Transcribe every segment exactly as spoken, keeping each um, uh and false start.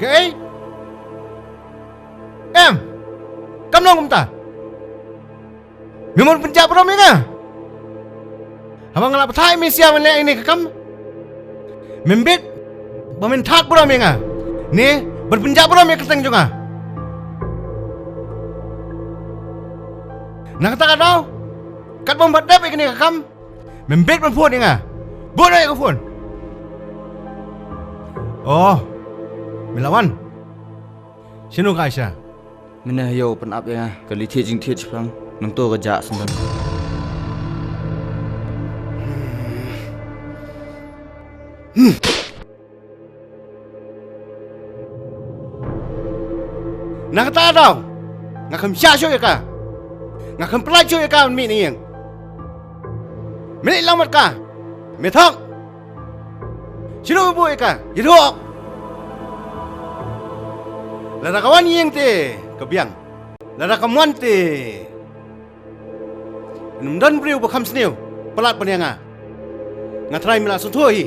Kaei? Em. Kam long kumta. Me mon pynjah burom ïa nga. Haba nga la pathai me sha ban leh ïa kane ka kam. Mem bit ba men thad burom ïa nga ne ban pynjah burom ïa ka kyrteng jong nga. Na kata ka daw, katba ym pat dep ïa kane ka kam, mem bit ban phone ïa nga. Bud ïa ka phone. Oh, me la wan. Shano ka Aisha? Mynne ha ïew pynap ïa nga, ka leit thied jingthied shipang, nangto ka jah sendang. Na kata ka daw nga khlem shah shuh ïa ka, nga khlem pyllait shuh ïa ka ban mih na ïing. Me leit lang bad ka, me thok. Shano me buh ïa ka? Ïathuh. Lada ka wan ïing te ka biang. Lada kam wan te, ym don briew ba kham sniew palat ban ïa nga. Nga trai me la sngewthuh hi.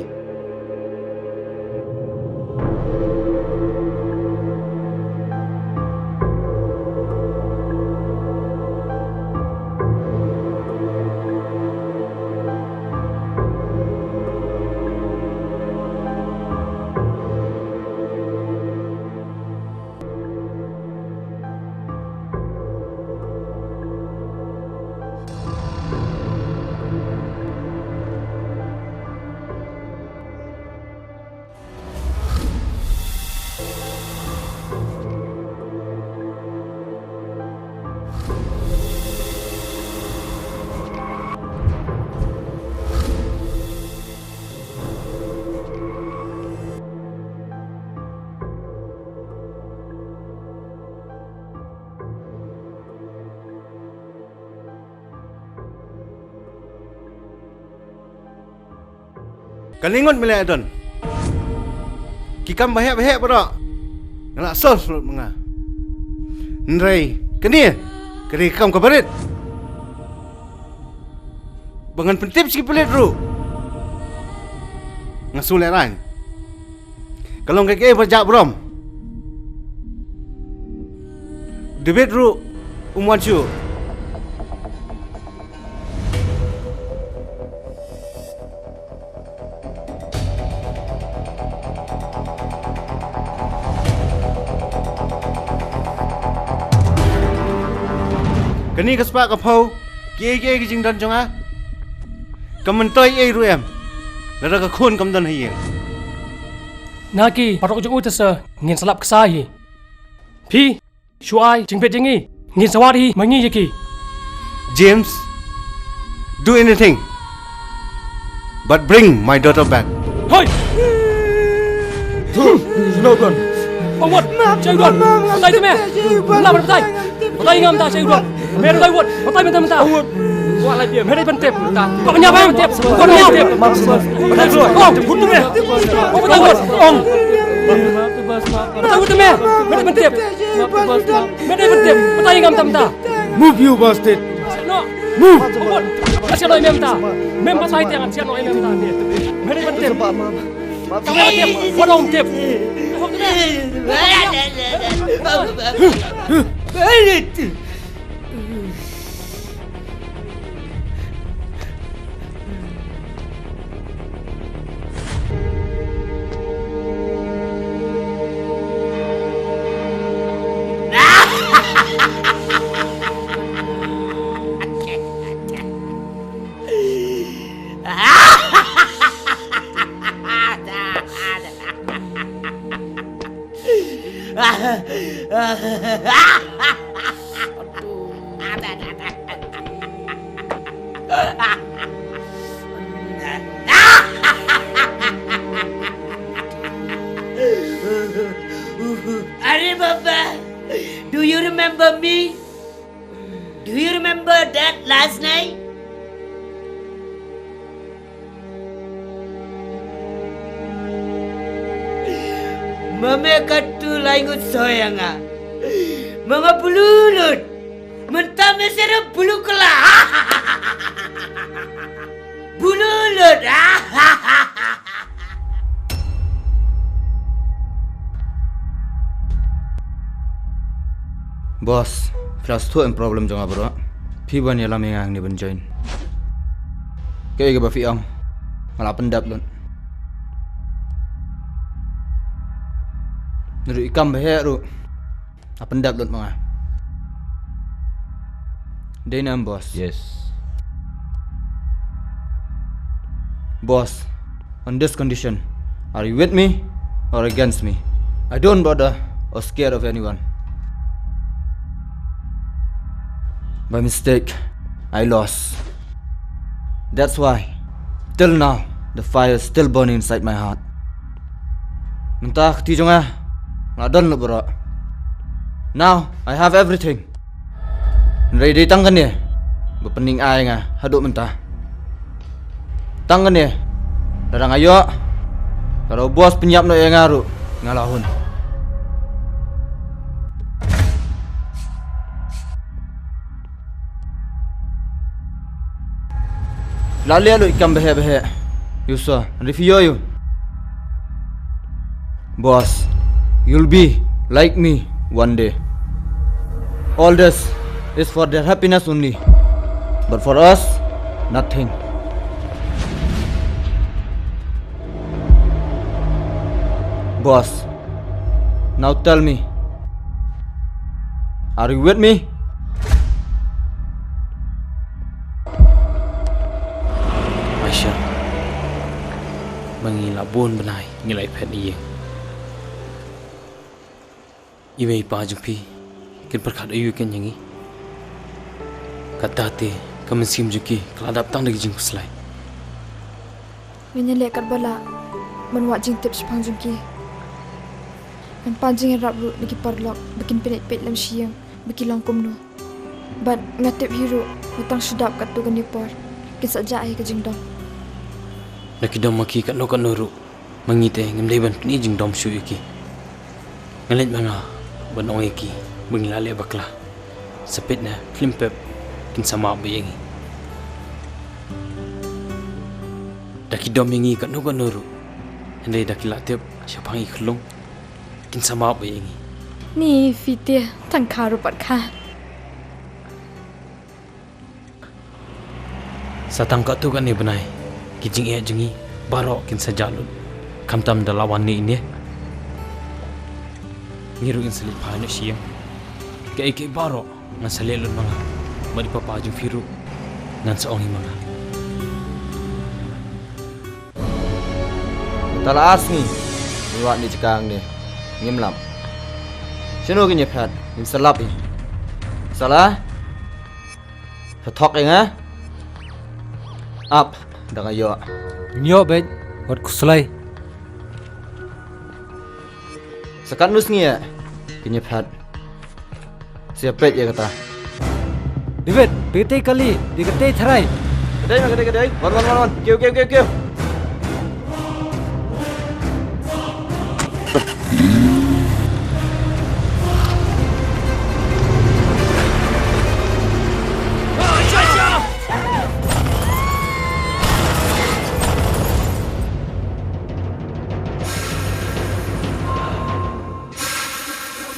Ka lyngngut me la don. Ki kam baheh baheh baroh nga la solve lut ma nga. Hynrei kane, kane ka kam ka barit. Ba ngan pyntip sha ki pulit ruh, nga sngewlehrain. Ka long kaei kaei ba jah burom. David ruh um wan shuh. Kane ka spah ka phew, kiei kiei ki jingdon jong nga. Kam myntoi ei ruh em. Lada ka khun kam don ha ïing. Na ki paralok jong u te sa ngin sa lap ksa hi. Phi shu ai jingbit jong ngi, ngin sa wad hi ma ngi ïa ki. James, do anything but bring my daughter back. Hoi! Shu no don. Ong wat, shu don. Batai te me. Lah batai. Batai ngam ta shu don. Me batai wat, batai mynta mynta. Ong wat. Wa la dia. Me dei ban tip mynta. Kau nya ban tip. Kau nya tip. Batai wat. Ong, kut tu me. Kau batai wat. Ong. Batai wat tu me. Me dei ban tip. Me dei ban tip. Batai ngam ta mynta. Move, you bastard. No. Move. Ong wat. Asia no me mynta. Mem ba sai tiang asia no me mynta. Me dei ban tip. Tip. Wat ong tip. Are Baba, do you remember me? Do you remember that last night? Ma me katto lai ngut soi ïa nga. Ma nga bulu lut. Mynta me sero bulu kla. Bulu lut. Boss, phi la sngewthuh ïa ka problem jong nga baroh. Phi wan ïalam ïa nga hangne ban join. Kaei kaba phi ong? Nga la pyndep lut. Naduh i kam ba heh ruh la pyndep lut ma nga. Dei ne em, boss? Yes. Boss, on this condition, are you with me or against me? I don't bother or scared of anyone. By mistake, I lost. That's why, till now, the fire is still burning inside my heart. Mynta ka kti jong nga, nga don lut baroh. Now, I have everything. Hynrei dei tang kane ba pynning ai nga haduh mynta. Tang kane, lada nga ïoh, lada u boss pynïap noh ïa nga ruh, nga la hun. La leh lut i kam ba heh ba heh. Ïoh sa, hynrei phi ïoh ïoh. Boss, you'll be like me one day. All this is for their happiness only. But for us, nothing. Boss, now tell me, are you with me? Aisha, ma ngi la bun bnai ngi la ïaphet ïing. I mei i pa jong phi kin pyrkhat aïu ken ïa ngi? Kata te ka mynsiem jong ki ka la dap tang da ki jingkhuslai. Ngin ïaleh katba lah ban wad jingtip shaphang jong ki. Ngan pan jingïarap ruh na ki paralok ba kin pynïaid peit lem sha ïing ba ki long kumno. Bad nga tip hi ruh ba tang shu dap katto katne por kin sa jah ïa ka jingdom. Na ki dom ma ki katno katno ruh, ma ngi te ngim dei ban pyni jingdom shuh ïa ki. Nga leit ma nga ban ong ïa ki ba ngi la leh bakla. Sa peit na khlem pep kin sa map beit ïa ngi. Da ki dom ïa ngi katno katno ruh, hynrei da ki la tip shaphang i khyllung, kin sa map beit ïa ngi. Ni phi te tang kha ruh pat kha. Sa tang katto katne bnai, ki jingeh jong ngi baroh kin sa jah lut. Khamtam da la wan ne ine, ngi ruh ngin sa leit phai noh sha ïing. Kaei kaei baroh ngan sa leh lut ma nga. Bad i papa jong phi ruh ngan sa ong hi ma nga. Mynta la ar sngi ngi wad ne jaka hangne, ngim lap. Shano kin ïaphet, ngim sa lap hi. Sala, pha thok ïa nga. Ap, da nga ïoh. Ngim ïoh beit, wat khuslai. Sa katno sngi ïa kin ïaphet. Sa ïa peit ïa kata. David, peit katei kali, peit katei tharai. Ka dei ma, ka dei, ka dei. Wan, wan, wan, wan. Kiew, kiew, kiew, kiew.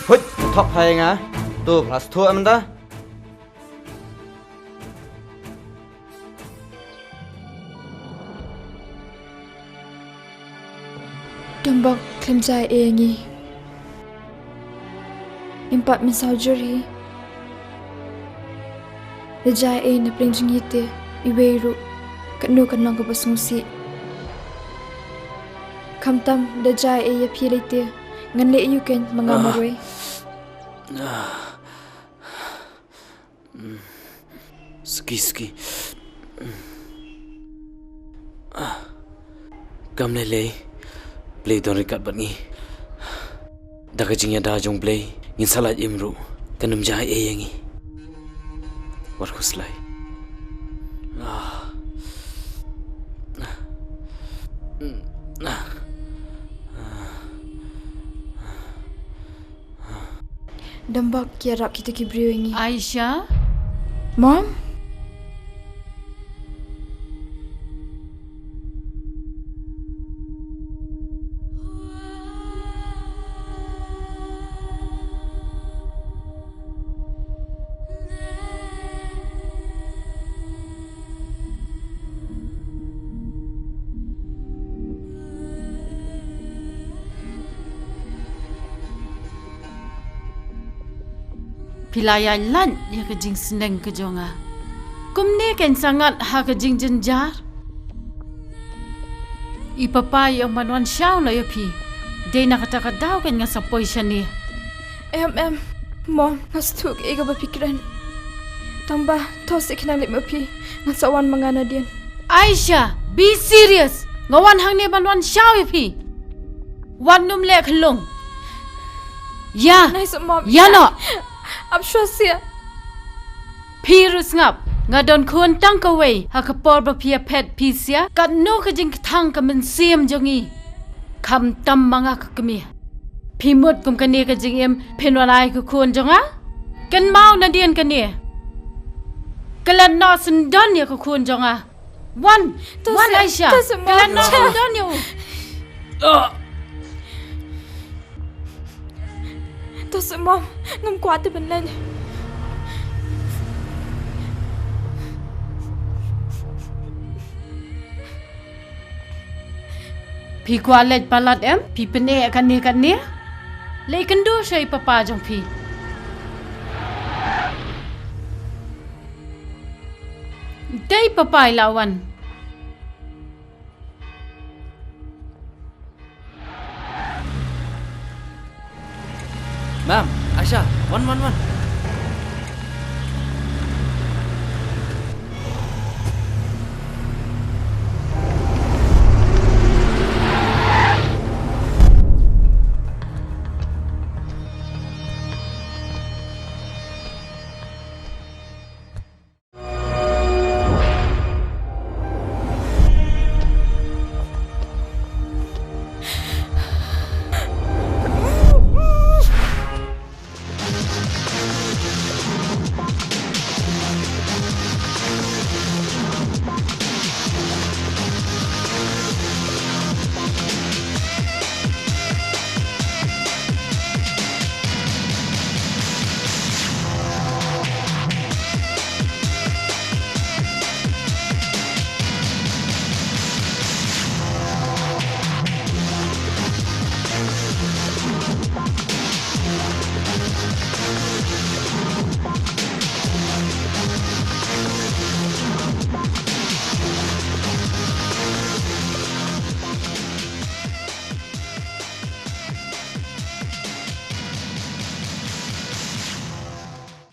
Huit, thok phai nga. To, pha la sngewthuh mynta. Dombok, khlem jia ei ïa ngi. Ngim pat mynsaw jur hi. Da jia ei na pdeng jong ngi te, iwei ruh katno kan long kaba sngewsih. Khamtam da jia ei ïa phi lei te, ngan leh aïu kein ma nga marwei. Suki, suki. Kam lei lei, Blei don ryngkat bad ngi. Da ka jingïada jong Blei ngin sa lait im ruh, kan ym jia ei ïa ngi. Wat khuslai. Dombok, ki ïarap kita ki briew ïa ngi. Aisha? Mom? Phi la ïailait ïa ka jingsneng ka jong nga. Kumne kein sa ngat ha ka jingjynjar. I papa i ong ban wan shaw noh ïa phi. Dei na kata ka daw kein nga sa poi shane. Em, em. Mom, nga sngewthuh kaei kaba phi kren. Tang ba, to seh khnang leit ma phi. Nga sa wan ma nga nadien. Aisha, be serious. Nga wan hangne ban wan shaw ïa phi. Wat nym leh khyllung. Ïa. Nice, Mom. Ïa noh. Ap shuwa seh. Phi ruh sngap. Nga don khun tang kawei. Ha ka por ba phi ïaphet phi sha, katno ka jingkthang ka mynsiem jong ngi. Khamtam ma nga ka kmie. Phi mut kum kane ka jingim phin wan ai ka khun jong nga? Kynmaw nadien kane. Klet noh syndon ïa ka khun jong nga. Wan, to wan seh, Aisha. To seh, Mom. Klet noh syndon ïa u. To seh, Mom, ngam kwah te ban leit. Phi kwah leit palat em? Phi pyneh kane kane? Leit kynduh sha i papa jong phi. Dei papa i la wan. Mam, Aisha, wan, wan, wan.